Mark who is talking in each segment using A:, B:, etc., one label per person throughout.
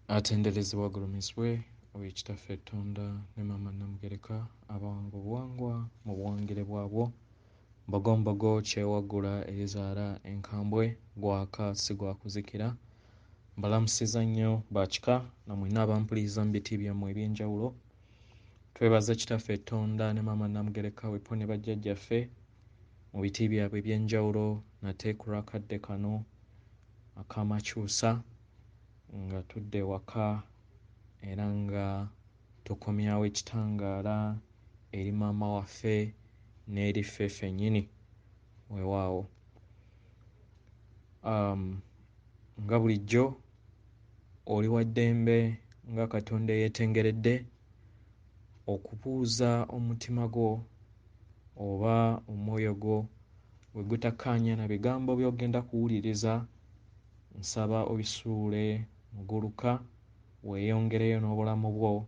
A: Atenderezebwa agulumizibwe oyo Kitaffe Ttonda ne Maama Nnamugereka abawanga obuwangwa mu buwangire bwabwo. Mbogombogo kyewaggula erizaala enkambwe, gwaka si gwa kuzikira. Mbalamusiza nnyo bakika na mwenna abampuliriza mu biti byammwe eby'enjawulo. Twebaza Kitaffe Ttonda ne Maama Nnamugereka wepo ne bajjajjaffe mu biti byabwe eby'enjawulo nate ku lw'akadde kano ak'amakyusa nga tudda ewaka era nga tukomyawo ekitangaala eri maama waffe n'eri ffe ffennyini. Weewaawo. Nga bulijjo oli wa ddembe nga Katonda eyeetengeredde okubuuza omutima gwo oba omwoyo gwo bwe gutakkaanya na bigambo by'ogenda kuwuliriza, nsaba obisuule muguluka weeyongereyo n'obulamu bwo,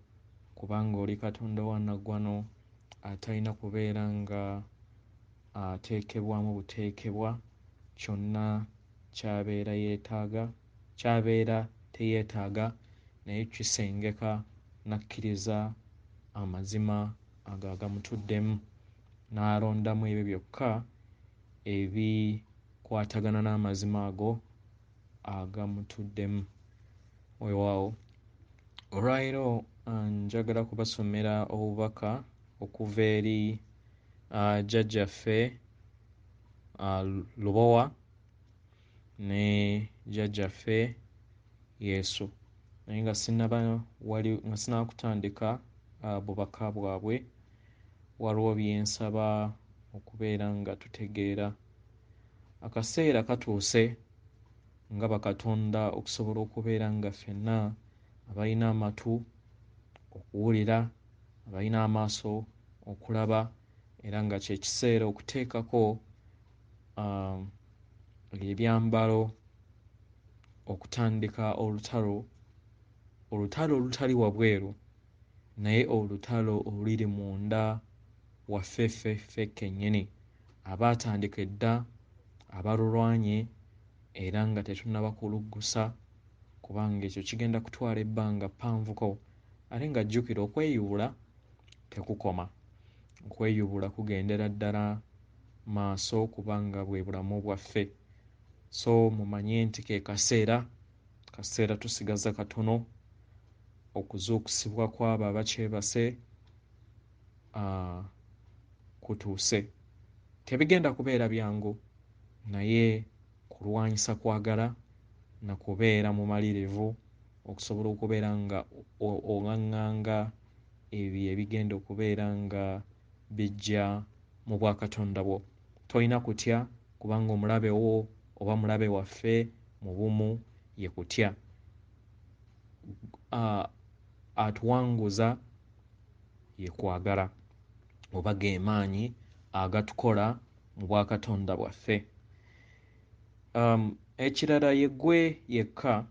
A: kubanga oli Katonda owa nnaggwano atalina kubeera nga ateekebwamu buteekebwa kyonna ky'abeera yeetaaga, ky'abeera teyeetaaga, naye kisengeka n'akkiriza amazima ago agamutuddemu n'alondamu ebyo byokka ebikwatagana n'amazima ago agamutuddemu. Weewaawo. Olwaleero njagala kubasomera obubaka okuva eri jjajjaffe Lubowa ne jjajjaffe Yesu. Naye nga sinnaba wali nga sinnaba kutandika bubaka bwabwe, waliwo bye nsaba okubeera nga tutegeera. Akaseera katuuse nga bakatonda okusobola okubeera nga ffenna abalina amatu okuwulira, abalina amaaso okulaba, era nga kye kiseera okuteekako ebyambalo okutandika olutalo, olutalo olutali wabweru naye olutalo oluli munda waffe ffe ffe kennyini, abaatandika edda, abalulwanye era nga tetunnaba kuluggusa, kubanga ekyo kigenda kutwala ebbanga ppanvuko. Ate nga jjukira okweyubula tekukoma, okweyubula kugendera ddala maaso kubanga bwe bulamu bwaffe. So mumanye nti ke kaseera, kaseera tusigaza katono okuzuukusibwa kw'abo abakyebase kutuuse. Tebigenda kubeera byangu, naye kulwanyisa kwagala na kubeera mumalirivu okusobola okubeera nga owaŋŋanga ebyo ebigenda okubeera nga bijja mu bwakatonda bwo. Tolina kutya kubanga omulabe wo oba mulabe waffe mu bumu ye kutya. Atuwanguza ye kwagala oba ge maanyi agatukola mu bwakatonda bwaffe. Ekirala ye ggwe yekka,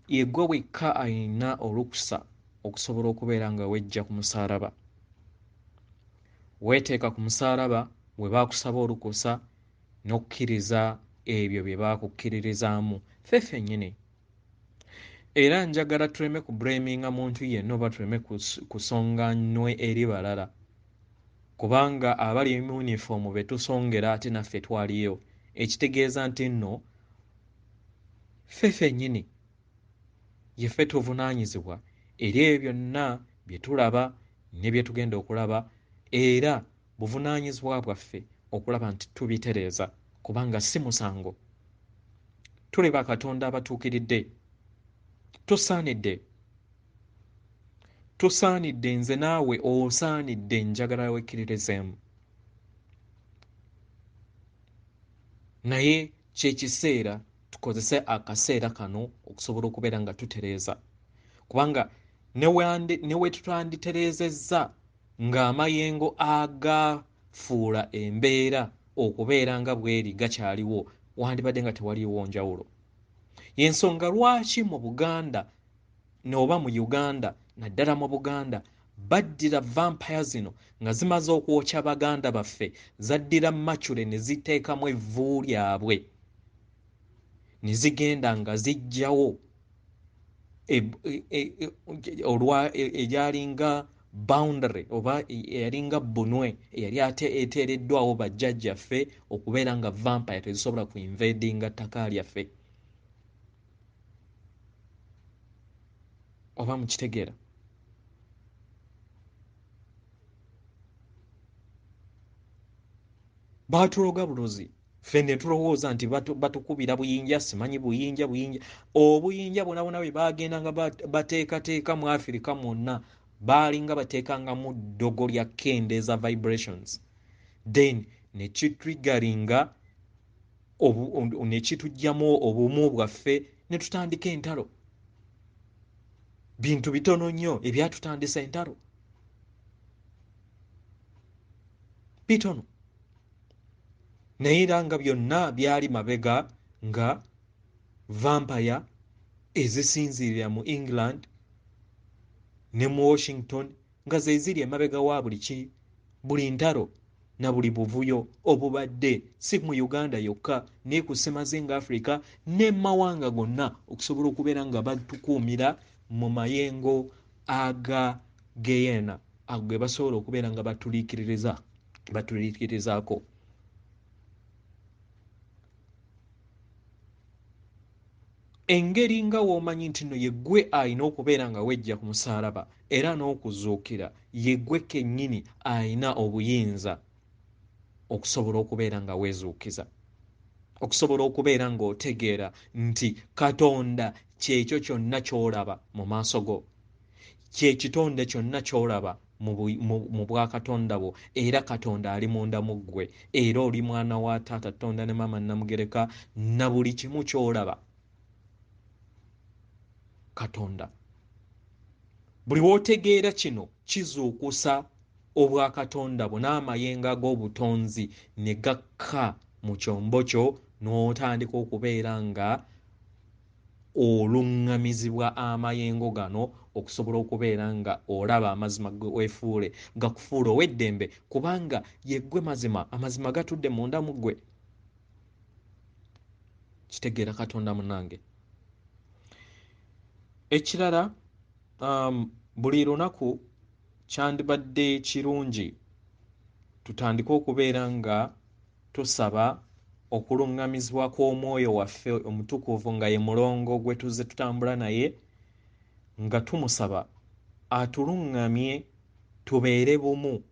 A: ye ggwe wekka alina olukusa okusobola okubeera nga wejja ku musaalaba. Weeteeka ku musaalaba bwe baakusaba olukusa n'okkiriza ebyo bye baakukkiririzaamu ffe ffennyini. Era njagala tuleme kublaminga muntu yenna oba tuleme kusonga nnwe eri balala, kubanga abali mu yunifoomu be tusongera ate naffe twaliyo, ekitegeeza nti nno ffe ffennyini ye ffe tuvunaanyizibwa eri ebyo byonna bye tulaba ne bye tugenda okulaba, era buvunaanyizibwa bwaffe okulaba nti tubitereeza, kubanga si musango. Tuli bakatonda abatuukiridde, tusaanidde, tusaanidde, nze naawe osaanidde, njagala wekkiririzeemu. Naye kye kiseera tukozese akaseera kano okusobola okubeera nga tutereeza, kubanga ne we tutanditereezezza ng'amayengo agafuula embeera okubeera nga bw'eri gakyaliwo, wandibadde nga tewaliiwo njawulo. Y'ensonga lwaki mu Buganda oba mu Uganda, naddala mu Buganda, baddira vampire zino nga zimaze okwokya baganda baffe, zaddira macule ne ziteekamu evvu lyabwe. ne zigenda nga zijjawo egyalinga boundary oba eyalinga bbunwe eyali ate eteereddwawo bajjajjaffe okubeera nga vampire tezisobola ku invadinga ttaka lyaffe. Oba mukitegeera? Baatuloga bulozi, ffe ne tulowooza nti batukubira buyinja, simanyi buyinja buyinja. Obuyinja bwona bwona bwe baagendanga bateekateeka mu Afirika mwonna, baalinga bateekangamu ddogo lya kendeeza vibrations, then ne kitriggeringa ne kituggyamu obumu bwaffe ne tutandika entalo. Bintu bitono nnyo ebyatutandisa entalo, bitono, naye era nga byonna byali mabega nga vampire ezisinziirira mu England ne mu Washington nga ze ziri emabega wa buli ki, buli ntalo na buli buvuyo obubadde si mu Uganda yokka ne ku ssemazinga Africa ne mawanga gonna, okusobola okubeera nga batukuumira mu mayengo aga geyeena ago ge basobola okubeera nga batuliikirizaako. Engeri nga w'omanyi nti nno ye ggwe alina okubeera nga wejja ku musaalaba era n'okuzuukira, ye ggwe kennyini alina obuyinza okusobola okubeera nga weezuukiza, okusobola okubeera ng'otegeera nti Katonda kyekyo kyonna ky'olaba mu maaso go, kyekitonde kyonna ky'olaba mu bwakatonda bwo, era Katonda ali munda mu ggwe, era oli mwana wa taata Tonda ne maama Namugereka, na buli kimu ky'olaba Katonda. Buli w'otegeera kino kizuukusa obwakatonda bwo n'amayengo ag'obutonzi ne gakka mu kyombo kyo, n'otandika okubeera nga oluŋŋamizibwa amayengo gano okusobola okubeera nga olaba amazima weefuule, gakufuula ow'eddembe, kubanga ye ggwe mazima, amazima gatudde munda mu ggwe. Kitegeera Katonda munnange. Ekirala, buli lunaku kyandibadde kirungi tutandike okubeera nga tusaba okuluŋŋamizibwa kw'omwoyo waffe omutukuvu nga ye mulongo gwe tuzze tutambula naye, nga tumusaba atuluŋŋamye tubeere bumu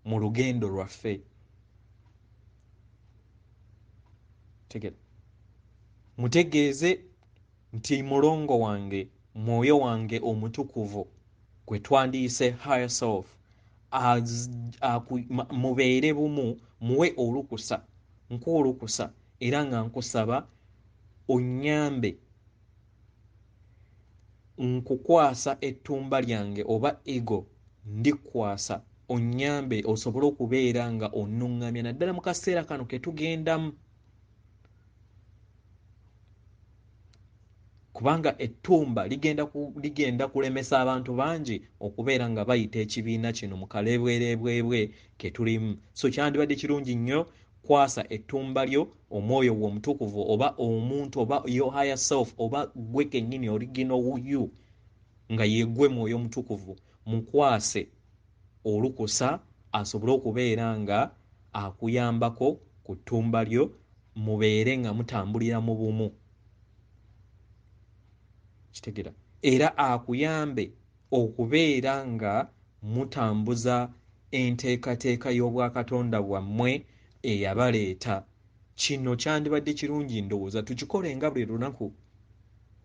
A: mu lugendo lwaffe. Tegera, mutegeeze nti mulongo wange, mwoyo wange omutukuvu gwe twandiyise higher self, mubeere bumu, muwe olukusa, nkuwa olukusa era nga nkusaba onnyambe nkukwasa ettumba lyange oba ego ndikwasa, onnyambe osobole okubeera nga onnuŋŋamya naddala mu kaseera kano ke tugendamu, kubanga ettumba ligenda kulemesa abantu bangi okubeera nga bayita ekibiina kino mu kalebwerebwebwe ke tulimu. So kyandibadde kirungi nnyo kwasa ettumba lyo omwoyo wo omutukuvu oba omuntu oba your higher self oba ggwe kennyini original you nga ye ggwe mwoyo omutukuvu, mukwase olukusa asobole okubeera nga akuyambako ku ttumba lyo, mubeere nga mutambulira mu bumu. Kitegera, era akuyambe okubeera nga mutambuza enteekateeka y'obwakatonda bwammwe eyabaleeta. Kino kyandibadde kirungi ndowooza tukikole nga buli lunaku.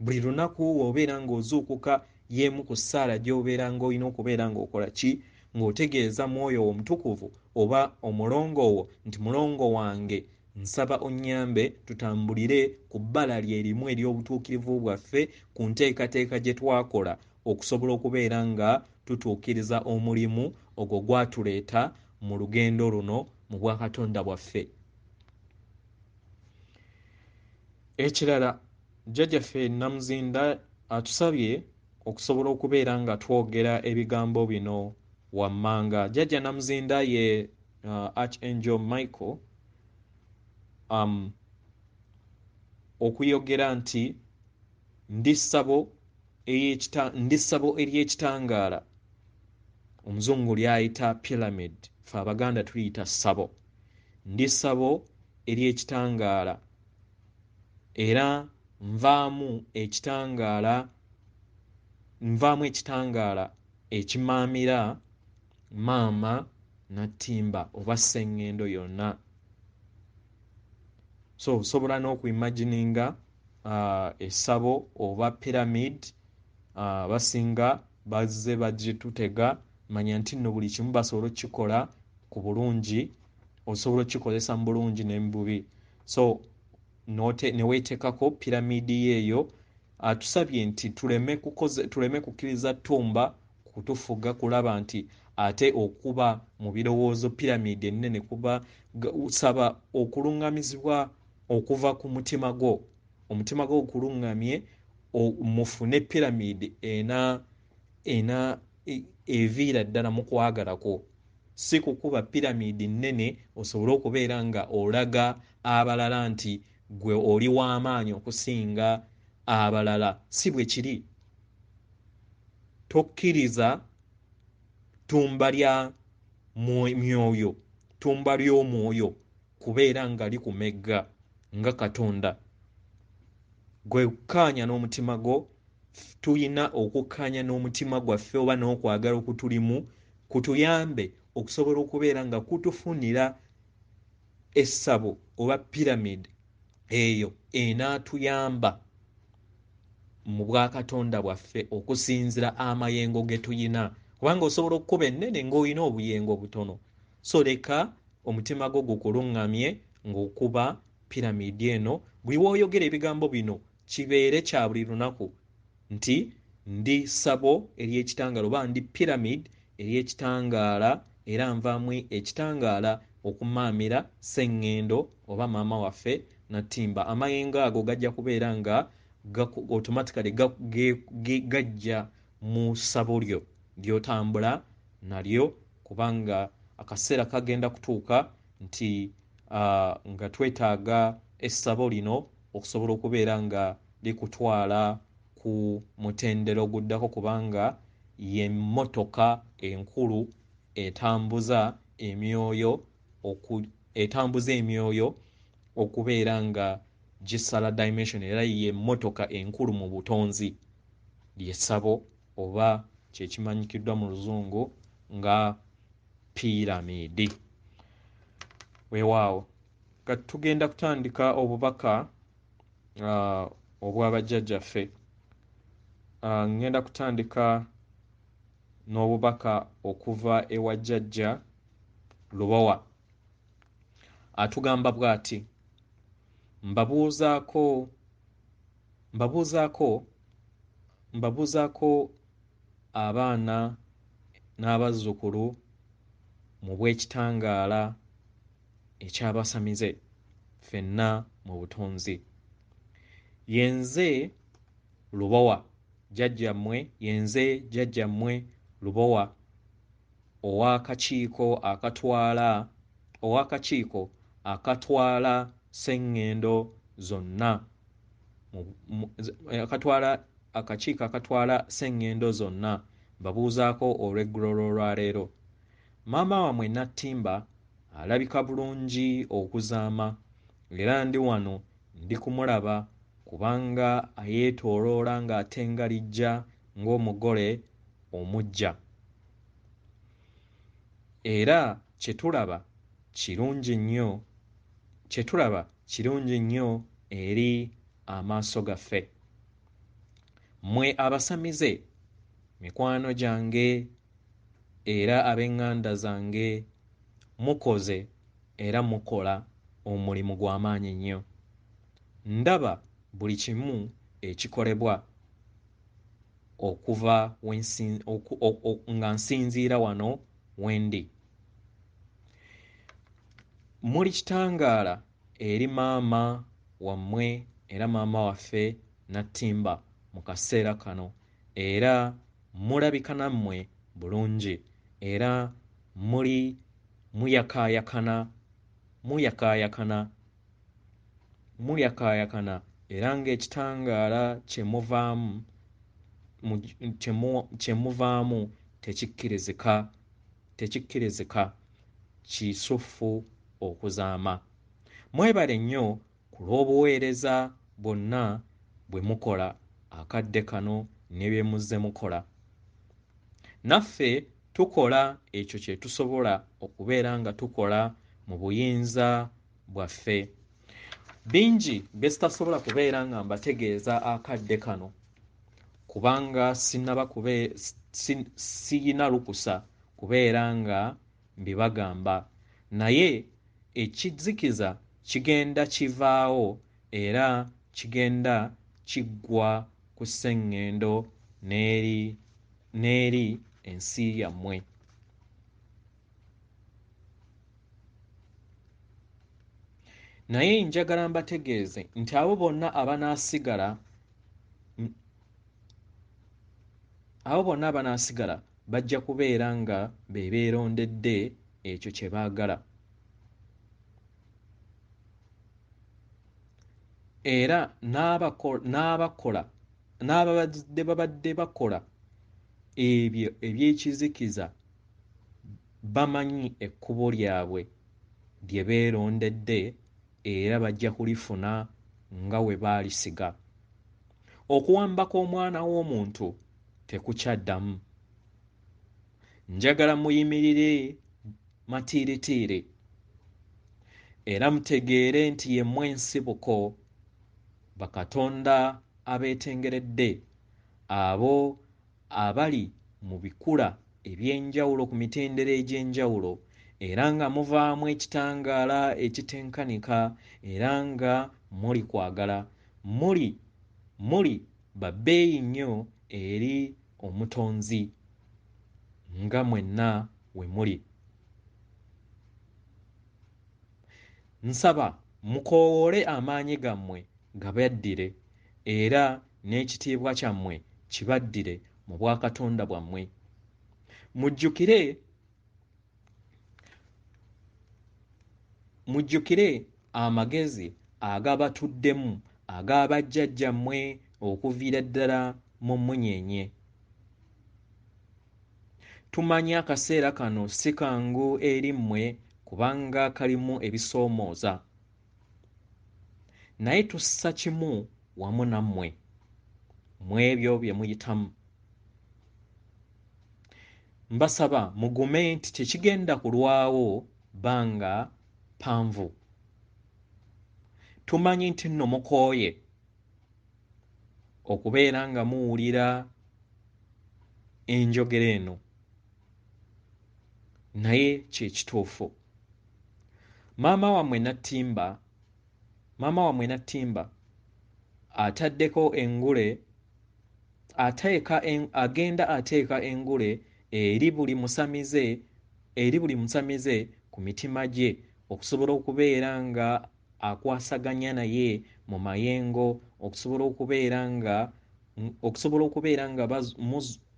A: Buli lunaku obeera ng'ozuukuka y'emu ku ssaala gy'obeera ng'olina okubeera ng'okola ki, ng'otegeeza mwoyo wo omutukuvu oba omulongo wo nti mulongo wange nsaba onnyambe tutambulire ku bbala lye limu ery'obutuukirivu bwaffe ku nteekateeka gye twakola okusobola okubeera nga tutuukiriza omulimu ogwo gwatuleeta mu lugendo luno mu bwakatonda bwaffe. Ekirala, jjajjaffe Namuzinda atusabye okusobola okubeera nga twogera ebigambo bino wammanga. Jjajja Namuzinda ye Archangel Michael, okuyogera nti ndi ssabo ndi ssabo ery'ekitangaala, omuzungu lyayita pyramid, ffe Abaganda tuliyita ssabo. Ndi ssabo ery'ekitangaala era nvaamu ekitangaala, nvaamu ekitangaala ekimaamira maama Nattimba oba Sseŋŋendo yonna. So osobola n'okuimagininga essabo oba pyramid. Abasinga bazze bagitutega, manya nti nno buli kimu basobola okukikola ku bulungi, osobola okukikozesa mu bulungi ne mu bubi. So ne weeteekako piramidi eyo. Atusabye nti tuleme kukkiriza ttumba kutufuga kulaba nti ate okuba mu birowoozo piramidi ennene, kuba saba okuluŋŋamizibwa okuva ku mutima gwo, omutima gwo gukuluŋŋamye mufune piramidi ena eviira ddala mu kwagala kwo, si kukuba piramidi nnene osobole okubeera nga olaga abalala nti gwe oli w'amaanyi okusinga abalala. Si bwe kiri. Tokkiriza ttumba lya myoyo, ttumba ly'omwoyo kubeera nga likumegga nga Katonda. Gwe kkaanya n'omutima gwo. Tulina okukkaanya n'omutima gwaffe oba n'okwagala okutulimu kutuyambe okusobola okubeera nga kutufunira essabo oba piramidi eyo enaatuyamba mu bwakatonda bwaffe okusinzira amayengo ge tuyina, kubanga osobola okukuba ennene ng'olina obuyengo butono. So leka omutima gwo gukuluŋŋamye ng'okuba piramidi eno. Buli w'oyogera ebigambo bino kibeere kya buli lunaku nti ndi ssabo ery'ekitangaala oba ndi piramidi ery'ekitangaala era nvaamu ekitangaala okumaamira Sseŋŋendo oba maama waffe Nattimba. Amayengo ago gajja kubeera nga automatically gajja mu ssabo lyo ly'otambula nalyo, kubanga akaseera kagenda kutuuka nti nga twetaaga essabo lino okusobola okubeera nga likutwala ku mutendera oguddako, kubanga ye mmotoka enkulu etambuza emyoyo etambuza emyoyo okubeera nga gisala dimension, era ye mmotoka enkulu mu butonzi, ly'essabo oba kyekimanyikiddwa mu luzungu nga piramidi. Weewaawo kati tugenda kutandika obubaka obw'abajjajjaffe. Ngenda kutandika n'obubaka okuva ewa Jjajja Lubowa. Atugamba bw'ati: mbabuuzaako abaana n'abazzukulu mu bw'ekitangaala ekyabasamize ffenna mu butonzi. Yenze Lubowa jjajjammwe, yenze jjajjammwe Lubowa ow'akakiiko akatwala sseŋŋendo zonna, akakiiko akatwala sseŋŋendo zonna. Mbabuuzaako olw'eggulo lw'olwaleero. Maama wammwe Nattimba alabika bulungi okuzaama, era ndi wano ndi kumulaba kubanga ayeetooloola ng'atengalijja ng'omugole omuggya. Era kye tulaba kirungi nnyo, kye tulaba kirungi nnyo eri amaaso gaffe. Mmwe abasamize, mikwano gyange era ab'eŋŋanda zange, mukoze era mukola omulimu gw'amaanyi nnyo. Ndaba buli kimu ekikolebwa okuva nga nsinziira wano wendi. Muli kitangaala eri maama wammwe era maama waffe Nattimba mu kaseera kano, era mulabika nammwe bulungi, era muli muyakaayakana era ng'ekitangaala kye muvaamu tekikkirizika, kisuffu okuzaama. Mwebale nnyo ku lw'obuweereza bwonna bwe mukola akadde kano ne bye muzze mukola. Naffe tukola ekyo kye tusobola okubeera nga tukola mu buyinza bwaffe. Bingi bye sitasobola kubeera nga mbategeeza akadde kano, kubanga siyina lukusa kubeera nga mbibagamba, naye ekizikiza kigenda kivaawo era kigenda kiggwa ku sseŋŋendo n'eri ensi yammwe. Naye njagala mbategeeze nti abo bonna abanaasigala bajja kubeera nga be beerondedde ekyo kye baagala. Era n'ababadde babadde bakola ebyo eby'ekizikiza bamanyi ekkubo lyabwe lye beerondedde era bajja kulifuna nga we baalisiga. Okuwamba kw'omwana w'omuntu tekukyaddamu. Njagala muyimirire matiiritiiri era mutegeere nti ye mmwe ensibuko, bakatonda abeetengeredde, abo abali mu bikula eby'enjawulo ku mitendera egy'enjawulo, era nga muvaamu ekitangaala ekitenkanika, era nga muli kwagala, muli babbeeyi nnyo eri Omutonzi nga mwenna we muli. Nsaba mukoowoole amaanyi gammwe gabaddire era n'ekitiibwa kyammwe kibaddire mu bwakatonda bwammwe. Mujjukire amagezi agabatuddemu ag'abajjajjammwe okuviira ddala mu mmunyeenye. Tumanyi akaseera kano si kangu eri mmwe kubanga kalimu ebisoomooza, naye tussa kimu wamu nammwe mu ebyo bye muyitamu. Mbasaba mugume nti tekigenda kulwawo bbanga ppanvu. Tumanyi nti nno mukooye okubeera nga muwulira enjogera eno, naye kye kituufu. Maama wammwe Nattimba ataddeko engule, agenda ateeka engule eri buli musamize ku mitima gye okusobola okubeera nga akwasaganya naye mu mayengo, okusobola okubeera nga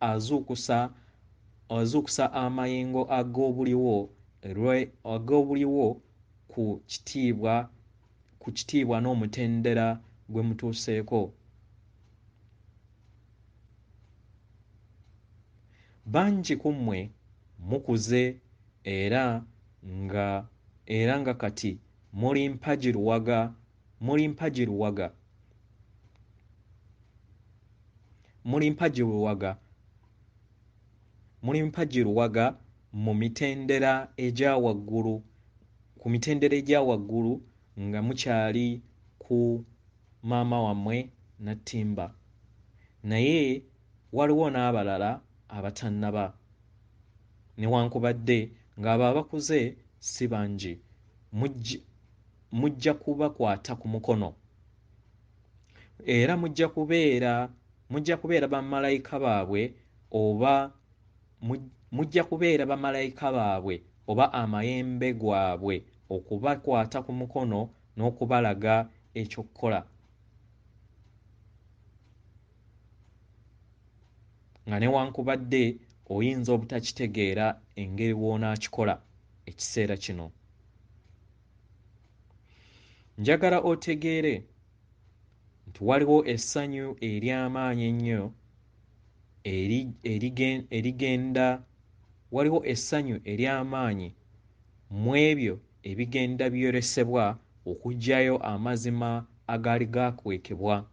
A: azuukusa amayengo ag'obuliwo ku kitiibwa n'omutendera gwe mutuuseeko. Bangi ku mmwe mukuze era nga kati muli mpagi luwaga mu mitendera egya waggulu, ku mitendera egya waggulu nga mukyali ku maama wammwe Nattimba. Naye waliwo n'abalala abatannaba, newankubadde ng'abo abakuze si bangi. Mujja kubakwata ku mukono era mujja kubeera bamalayika baabwe oba amayembe gwabwe okubakwata ku mukono n'okubalaga ekyokukola. Nga newankubadde oyinza obutakitegeera engeri w'onaakikola ekiseera kino. Njagala otegeere nti waliwo essanyu ery'amaanyi ennyo erigenda, waliwo essanyu ery'amaanyi mu ebyo ebigenda byolesebwa okuggyayo amazima agaali gaakwekebwa.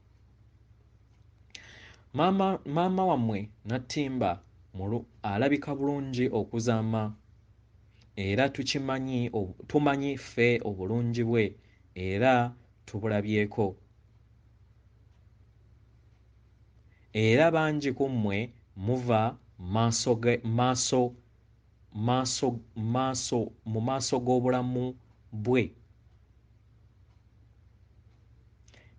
A: Maama wammwe Nattimba alabika bulungi okuzaama, era tumanyi ffe obulungi bwe era tubulabyeko. Era bangi ku mmwe muva mu maaso g'obulamu bwe.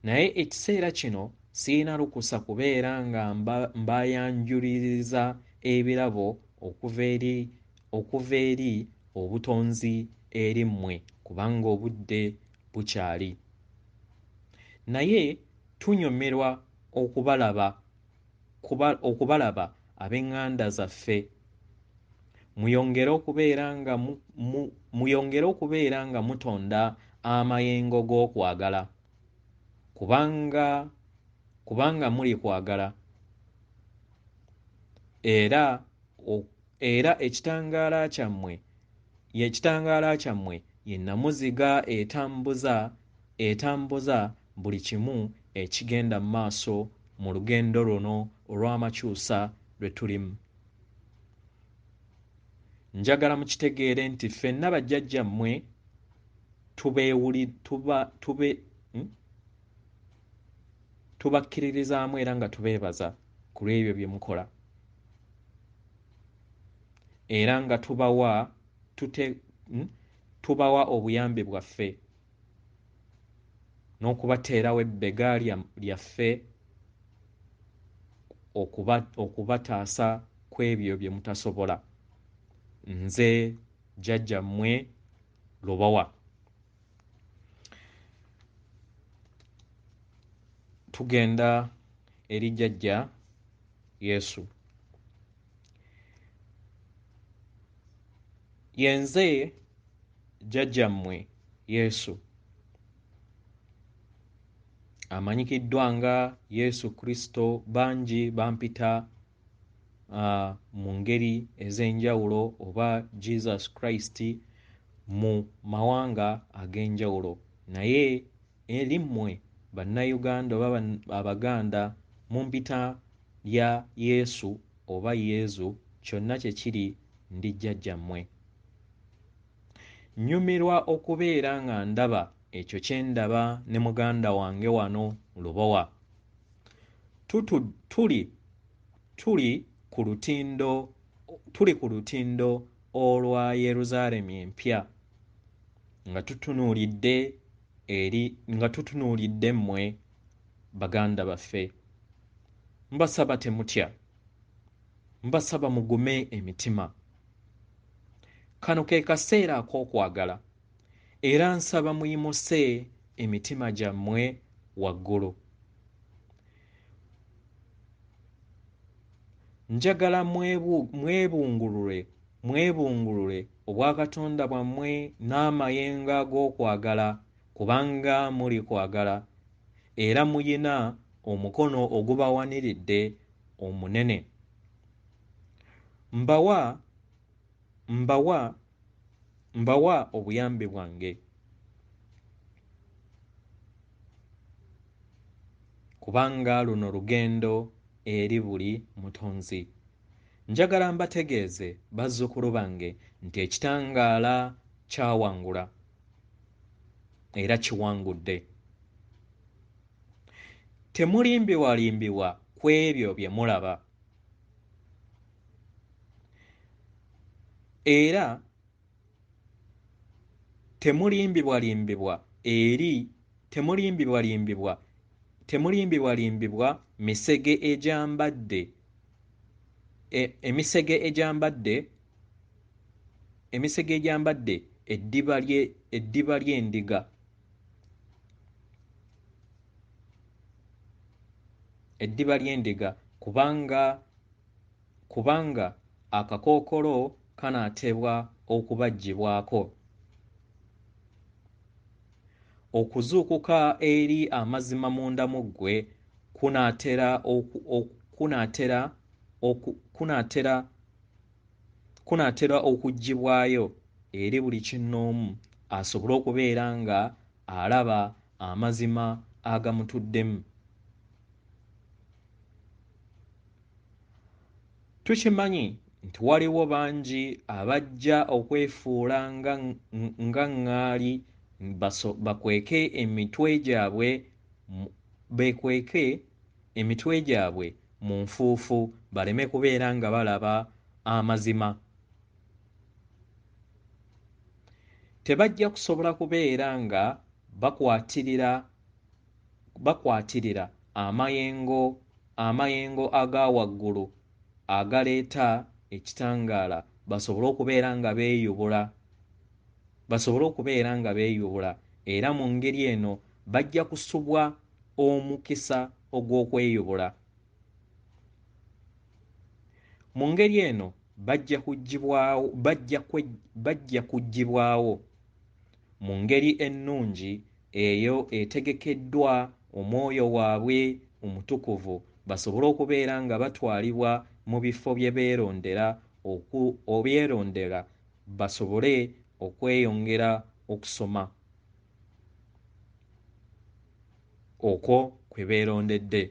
A: Naye ekiseera kino sirina lukusa kubeera nga mbayanjuliriza ebirabo okuva eri obutonzi eri mmwe, kubanga obudde bukyali. Naye tunyumirwa okubalaba ab'eŋŋanda zaffe. Muyongere okubeera nga mutonda amayengo g'okwagala, kubanga muli kwagala. Era ekitangaala kyammwe ye nnamuziga etambuza buli kimu ekigenda mu maaso mu lugendo luno olw'amakyusa lwe tulimu. Njagala mukitegeere nti ffenna bajjajjammwe tubakkiririzaamu era nga tubeebaza ku lw'ebyo bye mukola, era nga tubawa obuyambi bwaffe n'okubateerawo ebbega lyaffe okubataasa ku ebyo bye mutasobola. Nze jjajjammwe Lubowa. Tugenda eri jjajja Yesu. Yenze jjajjammwe Yesu, amanyikiddwa nga Yesu Kristo. Bangi bampita mu ngeri ez'enjawulo oba Jesus Christ mu mawanga ag'enjawulo, naye eri mmwe Bannayuganda oba Abaganda mumpita lya Yesu oba Yezu, kyonna kye kiri, ndi jjajjammwe. Nnyumirwa okubeera nga ndaba ekyo kye ndaba ne muganda wange wano Lubowa. Tuli ku lutindo olwa Yerusaalemi empya, nga tutunuulidde mmwe baganda baffe. Mbasaba temutya, mbasaba mugume emitima. Kano ke kaseera ak'okwagala, era nsaba muyimuse emitima gyammwe waggulu. Njagala mwebungulule obwakatonda bwammwe n'amayengo ag'okwagala, kubanga muli kwagala, era muyina omukono ogubawaniridde omunene. Mbawa obuyambi bwange, kubanga luno lugendo eri buli mutonzi. Njagala mbategeeze bazzukulu bange nti ekitangaala kyawangula era kiwangudde. Temulimbibwalimbibwa ku ebyo bye mulaba, era temulimbibwalimbibwa misege egyambadde emisege egyambadde eddiba ly'endiga. Eddiba ly'endiga, kubanga akakookolo kanaatebwa okubaggyibwako. Okuzuukuka eri amazima munda mu ggwe kunaatera okuggyibwayo eri buli kinnoomu asobole okubeera nga alaba amazima agamutuddemu. Tukimanyi nti waliwo bangi abajja okwefuula nga ŋŋaali bakweke emitwe gyabwe beekweke emitwe gyabwe mu nfuufu baleme kubeera nga balaba amazima. Tebajja kusobola kubeera nga bakwatirira amayengo aga waggulu agaleeta ekitangaala basobole okubeera nga beeyubula, basobole okubeera nga beeyubula, era mu ngeri eno bajja kusubwa omukisa ogw'okweyubula. Mu ngeri eno bajja kuggyibwawo mu ngeri ennungi eyo etegekeddwa omwoyo waabwe omutukuvu basobole okubeera nga batwalibwa mu bifo bye beerondera obyerondera basobole okweyongera okusoma okwo kwe beerondedde.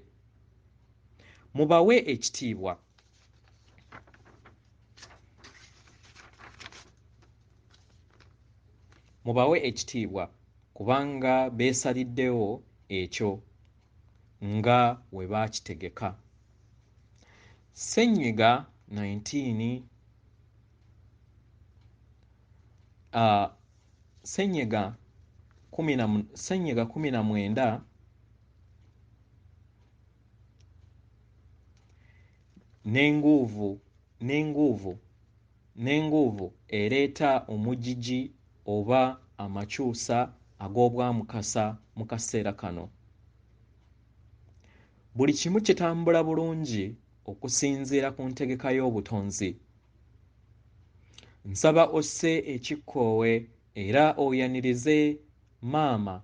A: Mubawe ekitiibwa. Mubawe ekitiibwa kubanga beesaliddewo ekyo nga we baakitegeka. Ssennyiga 19 ssennyiga 19 n'enguuvu ereeta omugigi oba amakyusa ag'obwamukasa mu kaseera kano. Buli kimu kitambula bulungi okusinziira ku ntegeka y'obutonzi. Nsaba osse ekikkoowe era oyanirize maama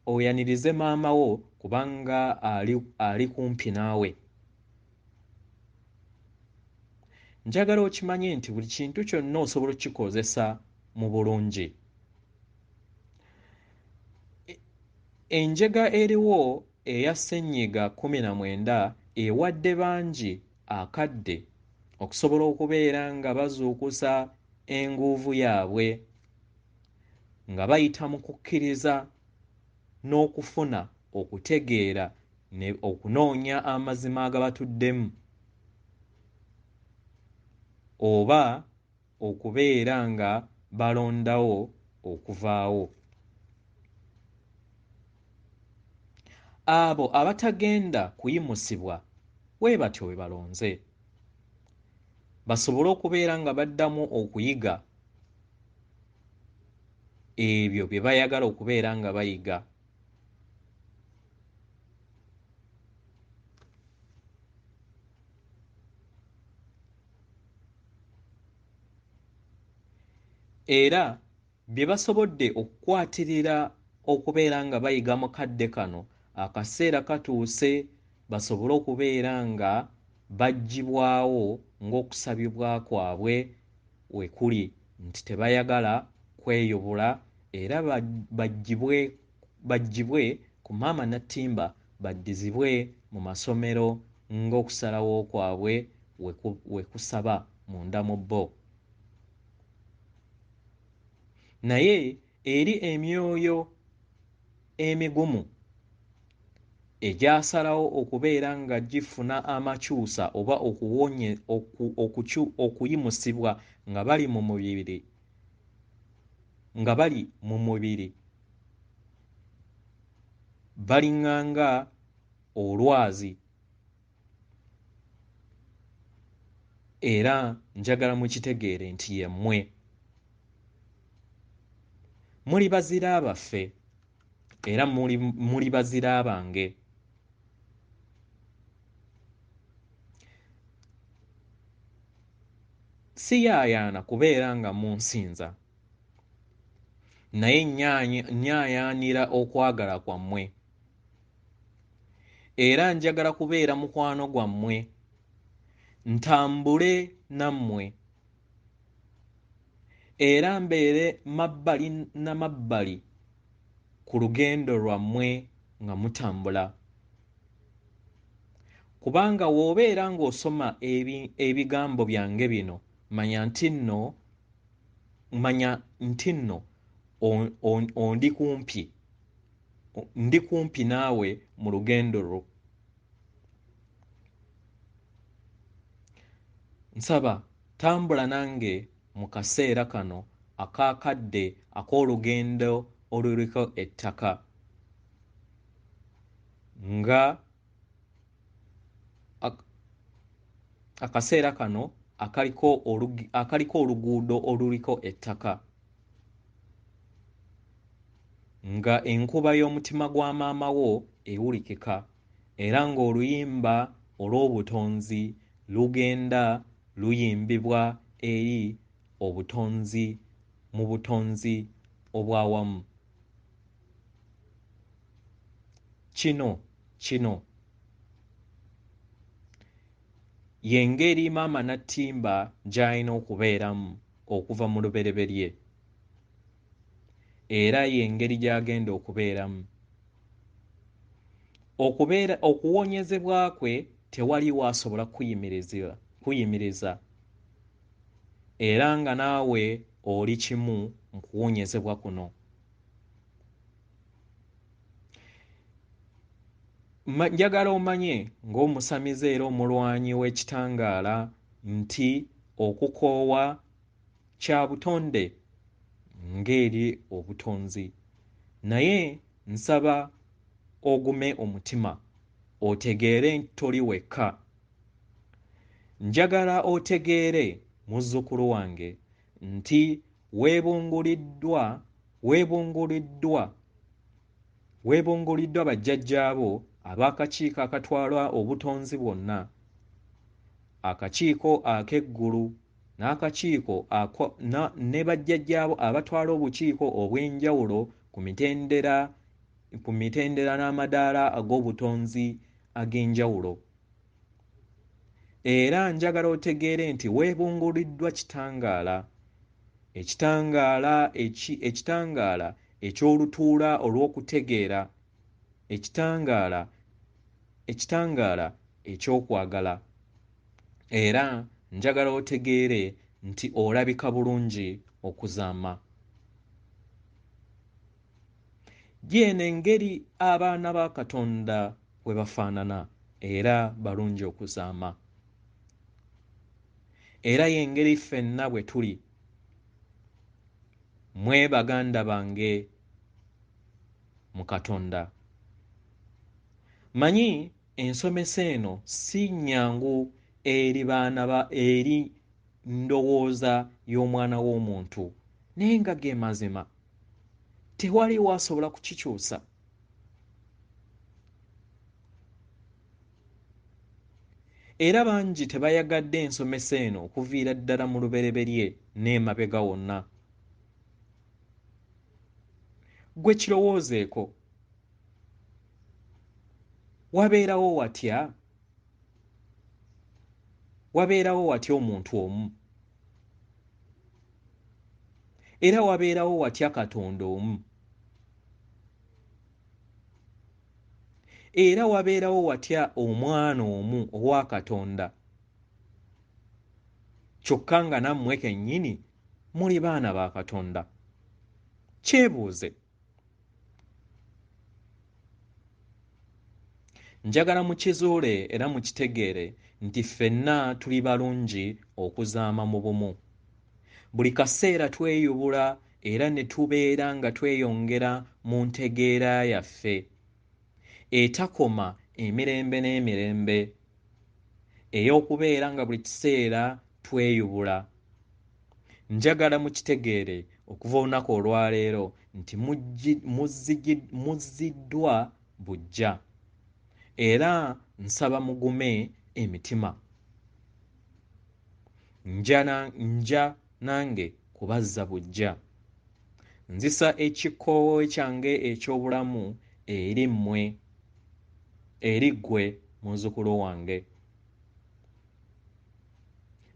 A: oyanirize maama wo kubanga ali kumpi naawe. Njagala okimanye nti buli kintu kyonna osobola okukikozesa mu bulungi. Enjega eriwo eya ssennyiga 19 ewadde bangi akadde okusobola okubeera nga bazuukusa enguuvu yaabwe nga bayita mu kukkiriza n'okufuna okutegeera okunoonya amazima agabatuddemu oba okubeera nga balondawo okuvaawo. Abo abatagenda kuyimusibwa bwe batyo bwe balonze basobole okubeera nga baddamu okuyiga ebyo bye bayagala okubeera nga bayiga. Era bye basobodde okukwatirira okubeera nga bayiga mu kadde kano, akaseera katuuse basobole okubeera nga baggyibwawo ng'okusabibwa kwabwe we kuli nti tebayagala kweyubula era baggyibwe ku maama Nattimba baddizibwe mu masomero ng'okusalawo kwabwe we kusaba munda mu bo. Naye eri emyoyo emigumu egyasalawo okubeera nga gifuna amakyusa oba okuyimusibwa nga bali mu mubiri balinganga olwazi. Era njagala mukitegeere nti yemmwe muli bazira baffe era muli bazira bange. Siyaayaana kubeera nga munsinza. Naye nyaayaanira okwagala kwammwe. Era njagala kubeera mukwano gwammwe, ntambule nammwe, era mbeere mabbali na mabbali ku lugendo lwammwe nga mutambula. Kubanga w'obeera ng'osoma ebigambo byange bino, manya nti nno ondi kumpi, ndi kumpi naawe mu lugendo lwo. Nsaba tambula nange mu kaseera kano ak'akadde ak'olugendo oluliko ettaka, nga akaseera kano akaliko oluguudo oluliko ettaka, nga enkuba y'omutima gwa maama wo ewulikika, era ng'oluyimba olw'obutonzi lugenda luyimbibwa eri obutonzi mu butonzi obw'awamu. Kino y'engeri maama Nattimba gy'alina okubeeramu okuva mu lubereberye, era y'engeri gy'agenda okubeeramu. Okuwonyezebwa kwe tewaliwo asobola kuyimiriza, era nga naawe oli kimu mu kuwonyezebwa kuno. Njagala omanye ng'omusamize era omulwanyi w'ekitangaala nti okukoowa kya butonde ng'eri obutonzi, naye nsaba ogume omutima otegeere nti toli wekka. Njagala otegeere muzzukulu wange nti weebunguliddwa bajjajjaabo ab'akakiiko akatwala obutonzi bwonna, akakiiko ak'eggulu n'akakiiko ne bajjajjaabo abatwala obukiiko obw'enjawulo ku mitendera n'amadaala ag'obutonzi ag'enjawulo. Era njagala otegeere nti weebunguliddwa kitangaala, ekitangaala eky'olutuula olw'okutegeera, ekitangaala eky'okwagala. Era njagala otegeere nti olabika bulungi okuzaama. Y'eno engeri abaana ba Katonda bwe bafaanana, era balungi okuzaama. Era y'engeri ffenna bwe tuli. Mmwe baganda bange mu Katonda. Manyi ensomesa eno si nnyangu eri baana ba eri ndowooza y'omwana w'omuntu, naye nga ge mazima. Tewaliwo asobola kukikyusa. Era bangi tebayagadde ensomesa eno okuviira ddala mu lubereberye n'emabega wonna. Ggwe kirowoozeeko. Wabeerawo watya? Wabeerawo watya omuntu omu? Era wabeerawo watya Katonda omu? Era wabeerawo watya omwana omu owa Katonda? Kyokka nga nammwe kennyini muli baana ba Katonda. Kyebuuze. Njagala mukizuule era mukitegeere nti ffenna tuli balungi okuzaama mu bumu. Buli kaseera tweyubula era ne tubeera nga tweyongera mu ntegeera yaffe etakoma emirembe n'emirembe, ey'okubeera nga buli kiseera tweyubula. Njagala mukitegeere okuva olunaku olwaleero nti muzziddwa buggya, era nsaba mugume emitima. Nja nange kubazza buggya. Nzisa ekikoowe kyange eky'obulamu eri mmwe, eri ggwe muzzukulu wange.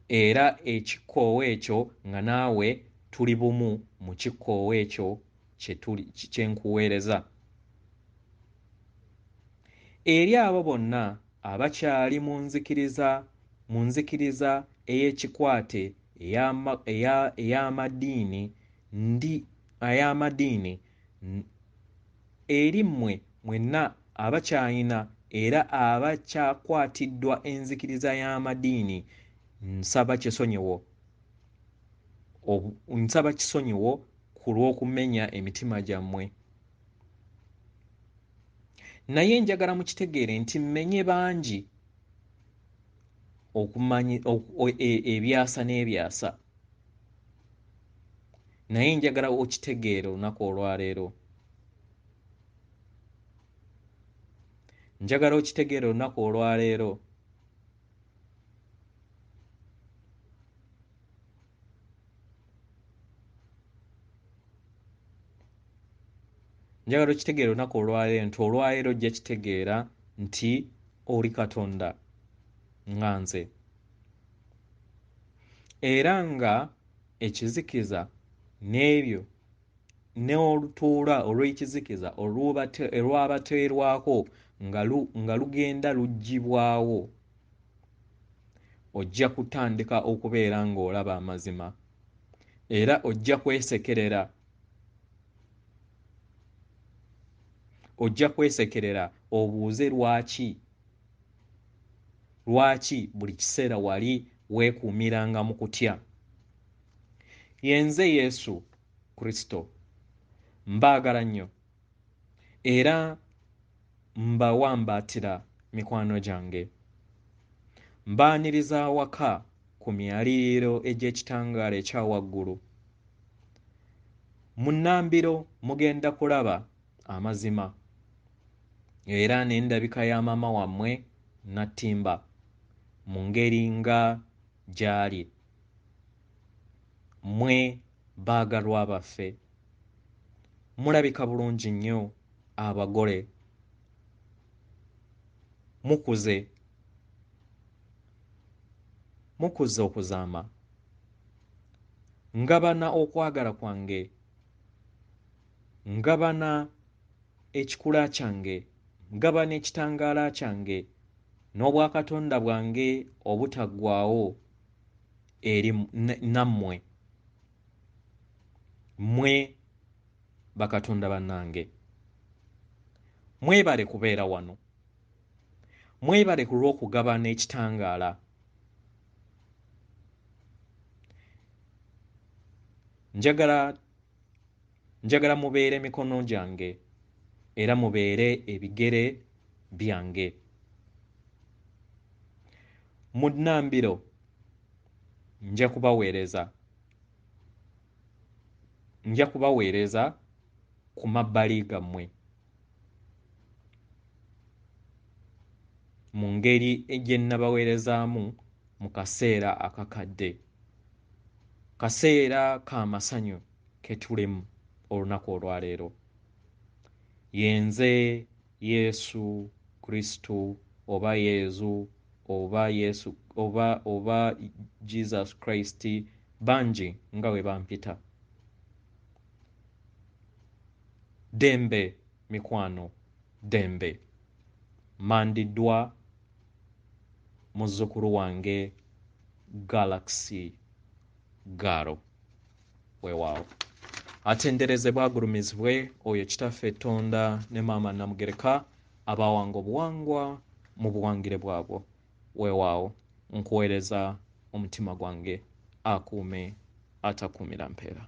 A: Era ekikoowe ekyo nga naawe tuli bumu mu kikoowe ekyo kye nkuweereza. Eri abo bonna abakyali mu nzikiriza ey'ekikwate ey'amadiini, eri mmwe mwenna abakyalina era abakyakwatiddwa enzikiriza y'amadiini, nsaba kisonyiwo ku lw'okumenya emitima gyammwe. Naye njagala mukitegeere nti mmenye bangi ebyasa n'ebyasa. Naye njagala okitegeere olunaku olwaleero. Njagala okitegeere olunaku olwaleero. Njagala okitegeere olunaku olwaleero nti olwaleero ojja kitegeera nti oli Katonda nga nze. Era nga ekizikiza n'ebyo n'olutuula olw'ekizikiza olwabateerwako nga lugenda luggyibwawo, ojja kutandika okubeera ng'olaba amazima era ojja kwesekerera. Ojja kwesekerera obuuze lwaki buli kiseera wali weekuumiranga mu kutya. Yenze Yesu Kristo, mbaagala nnyo era mbawambaatira mikwano gyange. Mbaaniriza awaka ku myaliiro egy'ekitangaala ekya waggulu. Mu nnambiro mugenda kulaba amazima era n'endabika ya maama wammwe Nattimba mu ngeri nga gy'ali. Mmwe baagalwa baffe, mulabika bulungi nnyo abagole, mukuze okuzaama. Ngabana okwagala kwange, ngabana ekikula kyange, ngabana ekitangaala kyange n'obwakatonda bwange obutaggwaawo eri nammwe. Mmwe bakatonda bannange, mwebale kubeera wano, mwebale ku lw'okugabana ekitangaala. Njagala mubeere mikono gyange era mubeere ebigere byange. Mu nnambiro nja kubaweereza ku mabbali gammwe mu ngeri gye nnabaweerezaamu mu kaseera akakadde, kaseera k'amasanyu ke tulimu olunaku olwaleero. Yenze Yesu Kristo oba Yezu oba Yesu oba Jesus Christ, bangi nga bwe bampita. Ddembe mikwano, ddembe. Mandiddwa muzzukulu wange Galaxy Garo. Weewaawo. Atenderezebwa agulumizibwe oyo Kitaffe Tonda ne Maama Namugereka abawanga obuwangwa mu buwangire bwabwo. Weewaawo, nkuweereza omutima gwange akuume atakuumira mpeera.